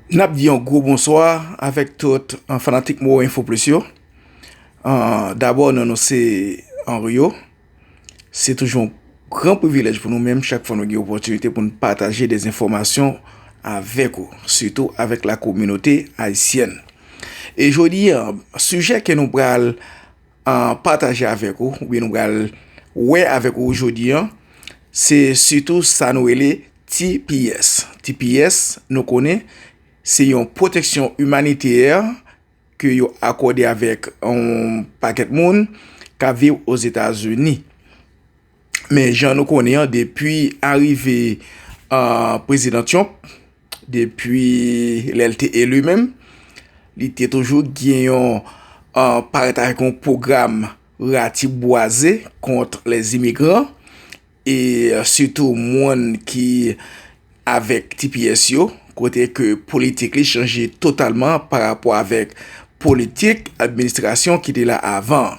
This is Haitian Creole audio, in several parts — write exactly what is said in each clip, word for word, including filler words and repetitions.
N ap di yon gwo bonswa avèk tout, uh, fanatik Mwen Enfo Plis yo. Uh, dabò, non nou se Henrio. Se toujou yon gran privilèj pou nou menm chak fwa nou gen opòtinite pou n pataje de enfòmasyon avèk ou, sitou avèk la kominote ayisyèn. E jodi a, sijè ke nou pral, uh, pataje avèk ou, oubyen nou pral wè avèk ou jodi a, se sitou sa nou rele T P S. T P S, nou konnen, se yon pwoteksyon imanitè ke yo akòde avèk yon pakèt moun k ap viv Ozetazini. Men jan nou konnen an, depi arive, uh, Prezidan Trump, depi lè l te eli menm, li te toujou gen yon, uh, parèt avèk yon pwogram ratibwaze kont lèzimigran, e, uh, sitou moun ki avèk T P S yo, kote ke politik li chanje totalman pa rapò avèk politik administrasyon ki te la avan.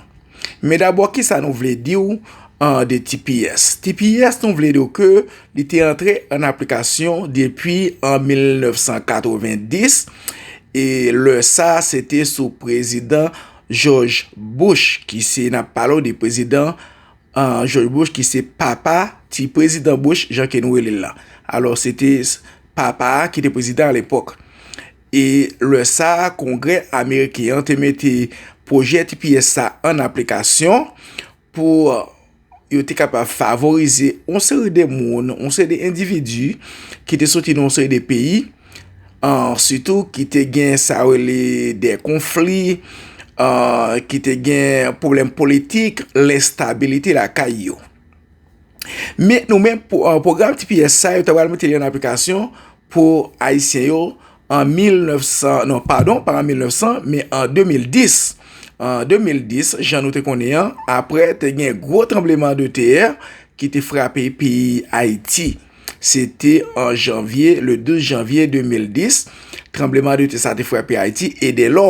Men dabò, kisa nou vle di w, an, de T P S? T P S, nou vle di w ke li te antre an aplikasyon depi an mil nèf san katrevenndis, e lè sa, se te sou prezidan George Bush, ki se, n ap pale w de prezidan, an, George Bush, ki se papa ti prezidan Bush, jan ke nou rele l la. Alò, se te s-, papa a ki te prezidan alepòk. E lè sa a, Kongrè ameriken an te mete pwojè T P S sa an aplikasyon pou, uh, yo te kapab favorize yon seri de moun, yon seri de endividi ki te soti nan yon seri de peyi, uh, sitou ki te gen sa yo rele de konfli, uh, ki te gen pwoblèm politik, lenstabilite lakay yo. Men nou menm, pou, uh, pwogram T P S sa, yo ta pral mete li an aplikasyon pou Ayisyen yo an mil nèf san, non, padon, pa an mil nèf san, men an de mil dis. An de mil dis, jan nou te konnen an, apre te gen gwo tranbleman de tè ki te frape peyi Ayiti. Se te an janvye, le douz janvye de mil dis, tranbleman de tè sa te frape Ayiti, e dèlò,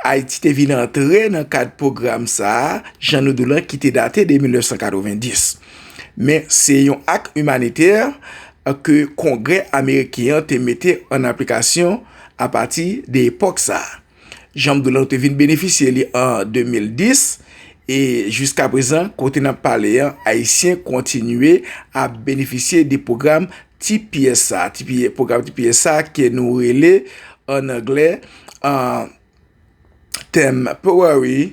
Ayiti te vin antre nan kad pwogram sa a, jan nou di w lan, ki te date de mil nèf san katrevenndis. Men se yon ak imanitè, eh, ke Kongrè ameriken an te mete an aplikasyon apati de epòk sa a. Jan m di w lan, nou te vin benefisye li an de mil dis, e jiska prezan, kote n ap pale an, Ayisyen kontinye ap benefisye de pwogram T P S sa a. T P S, pwogram T P S sa a ke nou rele an anglè, an, Temporary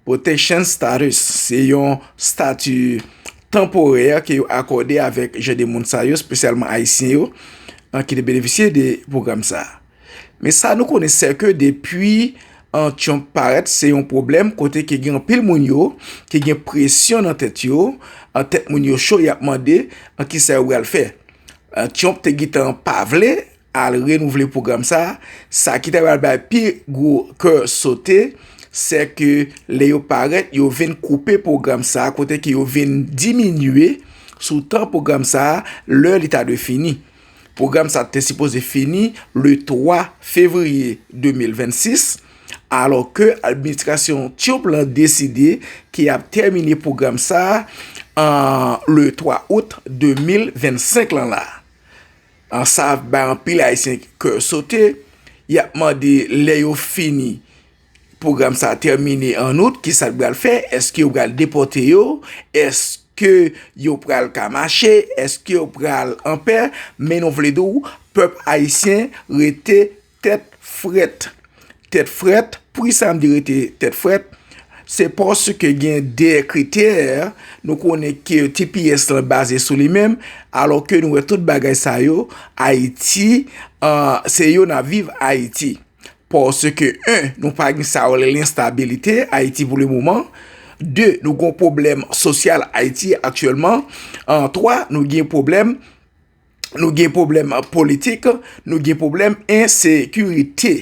Protection Status. Se yon estati tanporè ke yo akòde avèk jan de moun sa yo, espesyalman Ayisyen yo, an, ki te benefisye de pwogram sa a. Men sa nou konnen, se ke depi, an, Trump parèt, se yon pwoblèm kote ke gen anpil moun yo, ke gen presyon nan tèt yo, an, tèt moun yo cho, y ap mande, an, kisa yo pral fè. An, Trump te gentan pa vle al renouvle pwogram sa a. Sa ki ta pral bay pi gwo kè sote, se ke lè yo parèt, yo vin koupe pwogram sa a, kote ke yo vin diminye sou tan pwogram sa a, lè li ta dwe fini. Pwogram sa a te sipoze fini le twa fevriye de mil vennsis, alò ke administrasyon Trump lan deside ke y ap tèmine pwogram sa a, an, le twa out de mil vennsenk lan la. An, sa bay anpil Ayisyen kè sote. Y ap mande lè yo fini pwogram sa a tèmine an out, kisa l pral fè? Èske yo pral depòte yo? Èske yo pral ka mache? Èske yo pral anpè? Men nou vle di w, pèp ayisyen rete tèt frèt. Tèt frèt, poukisa m di rete tèt frèt? Se paske gen de kritè, nou konnen ke T P S lan baze sou li menm, alò ke nou wè tout bagay sa yo, Ayiti, an, se yo n ap viv Ayiti. Paske, en, nou pa gen sa yo rele lenstabilite Ayiti pou le moman. De, nou gen pwoblèm sosyal Ayiti aktyèlman. An, twa, nou gen pwoblèm, nou gen pwoblèm politik, nou gen pwoblèm ensekirite.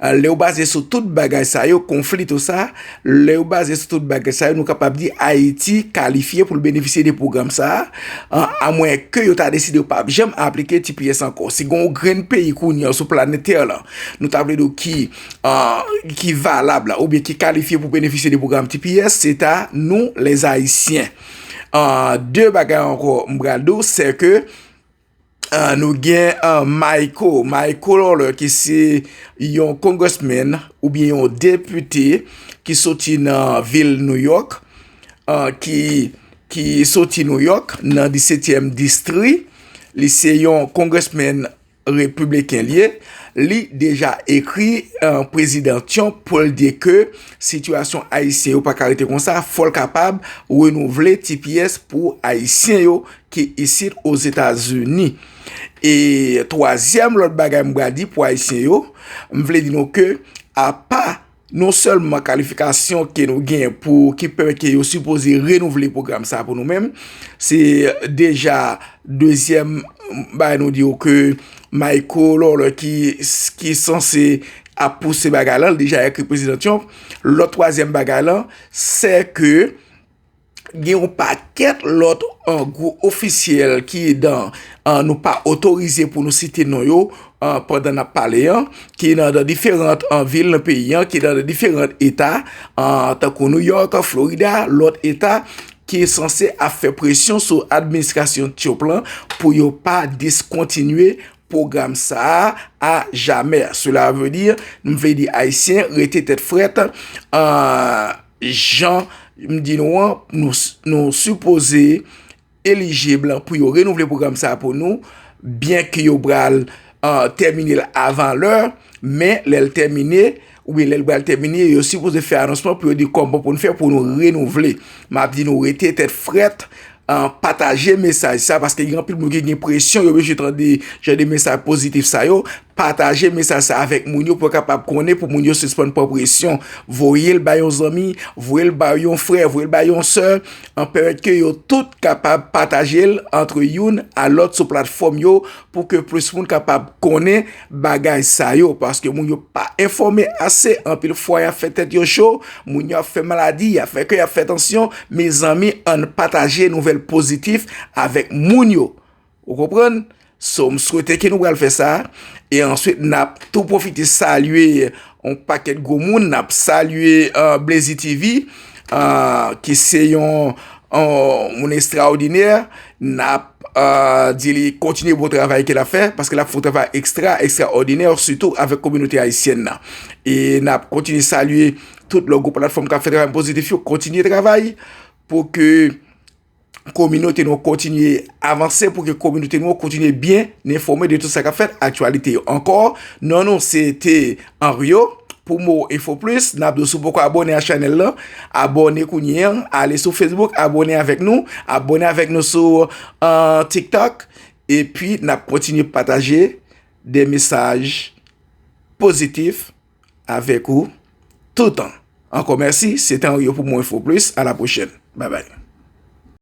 An, lè w baze sou tout bagay sa yo, konfli, tou sa, lè w baze sou tout bagay sa yo, nou kapab di Ayiti kalifye pou l benefisye de pwogram sa a, an, amwenke yo ta deside yo p ap janm aplike T P S ankò. Si gen yon grenn peyi kounye a sou planèt tè lan, nou ta vle di w ki, an, ki valab la, oubyen ki kalifye pou benefisye de pwogram T P S, se ta nou, lèzayisyen. An, de bagay ankò, m pral di w, se ke Ah, nou gen ah, Michael, Michael Lawler, ki se yon congressman oubyen yon depite ki soti nan vil New York, ah, ki, ki soti New York nan disetyèm distri. Li se yon congressman repibliken li ye. Li deja ekri ah, prezidan Trump pou l di ke sitiyasyon ayisyen yo pa ka rete konsa, fò l kapab renouvle T P S pou ayisyen yo ki isit Ozetazini. E twazyèm lòt bagay m pral di pou ayisyen yo, m vle di nou ke apa non sèlman kalifikasyon ke nou gen pou ki pèmèt ke yo sipoze renouvle pwogram sa pou nou menm, se deja dezyèm bagay nou di yo ke Michael Lawler ki, ki sanse ap pouse bagay lan, li deja ekri prezidan Trump. Lòt twazyèm bagay lan, se ke gen yon pakèt lòt an gwo ofisyèl ki dan an nou pa otorize pou nou site non yo an pandan n ap pale an, ki nan, dan diferan an vil nan peyi an, ki nan diferan eta an tankou New York, Florida, lòt eta ki sanse ap fè presyon sou administrasyon Trump lan pou yo pa diskontinye pwogram sa a a jamè. Sela vle di, m vle di ayisyen rete tèt frèt, an jan m di nou an, nou, nou sipoze elijib pou yo renouvle pwogram sa a pou nou, byen ke yo pral ah, tèmine l avan lè, men lè l tèmine, oubyen lè l pral tèmine, yo sipoze fè anonsman pou yo di kòman pou n fè pou nou renouvle. M ap di nou rete tèt frèt, ah, pataje mesaj sa, paske gen anpil moun ki gen presyon, yo bezwen tande jan de mesaj pozitif sa yo. Pataje mesaj sa avèk moun yo pou yo kapab konnen, pou moun yo sispann pran presyon. Voye l bay yon zanmi, voye l bay yon frè, voye l bay yon sè, an pèmèt ke yo tout kapab pataje l antre youn a lòt sou platfòm yo pou ke plis moun kapab konnen bagay sa yo, paske moun yo pa enfòme ase, anpil fwa y ap fè tèt yo cho, moun yo ap fè maladi, y ap fè kè, y ap fè tansyon, mezanmi, ann pataje nouvèl pozitif avèk moun yo. Ou konprann? So, m swete ke nou pral fè sa. E answit, n ap tou pwofite salye yon pakèt gwo moun. N ap salye ah, Blazy T V, ah, ki se yon, yon moun ekstraòdinè. N ap ah, di li kontinye bon travay ke l ap fè, paske l ap fè yon travay ekstra, ekstraòdinè, sitou avèk kominote ayisyèn nan. E n ap kontinye salye tout lòt gwo platfòm k ap fè travay pozitif yo. Kontinye travay pou ke kominote nou kontinye avanse, pou ke kominote nou kontinye byen enfòme de tout sa k ap fèt, aktyalite yo. Ankò, non nou se te Henrio pou Mo Info Plus. N ap di w, si w poko abòne a chanèl lan, abòne kounye an, ale sou Facebook, abòne avèk nou, abòne avèk nou sou ah, TikTok, epi n ap kontinye pataje de mesaj pozitif avèk ou toutan. Ankò mèsi, se te Henrio pou Mo Info Plus. A la pwochèn. Babay.